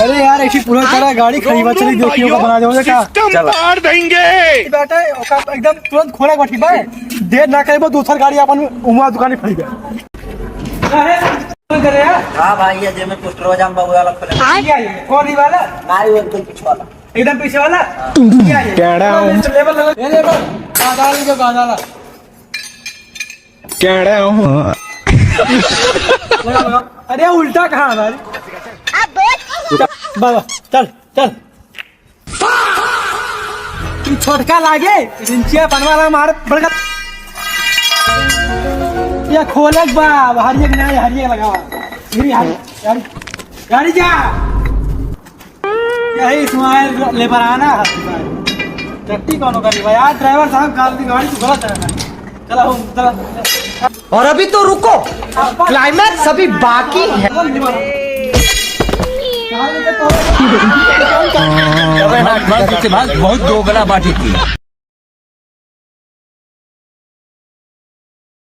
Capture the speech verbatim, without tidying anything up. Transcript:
अरे यार, ऐसी पुरान तरह गाड़ी खड़ी बा, चली देखिए, ओका बना देवे का। सिस्टम चला। पार देंगे। बेटा, ओका एकदम तुरंत खोले बा, ठीक बा? देर ना करे, वो दूसर गाड़ी अपन उमा दुकान खड़ी बा। अरे, कौन करे यार? हाँ भाई, ये जे में पोस्टर जाम बाबू वाला खोले। ये, ये, कौन, ये वाला? नाई, वो एकदम पीछे वाला। एकदम पीछे वाला? ये, ये। क्या रहा हूँ? लेबर लगा, ये लेबर। गादा लीजिए, गादा ला। क्या रहा हूँ? लगा, लगा। अरे, उल्टा कहाँ है भाई? बाबा, चल, चल। ई छोटका लागे, रिंचिया बनवा ला मार, बड़का। ये खोले बा, हरिये के नहीं, हरिये लगावा। मेरी हरी, हरी, हरी जा। यही तुम्हारे लेबर आना है। टट्टी कौन करी भाई? आज ड्राइवर साहब, गाड़ी, गाड़ी तो गलत है। चला हो, चला। और अभी तो रुको, क्लाइमैक्स अभी बाकी है। अबे भाग, भाग, पीछे भाग, बहुत दोगला बाटी थी।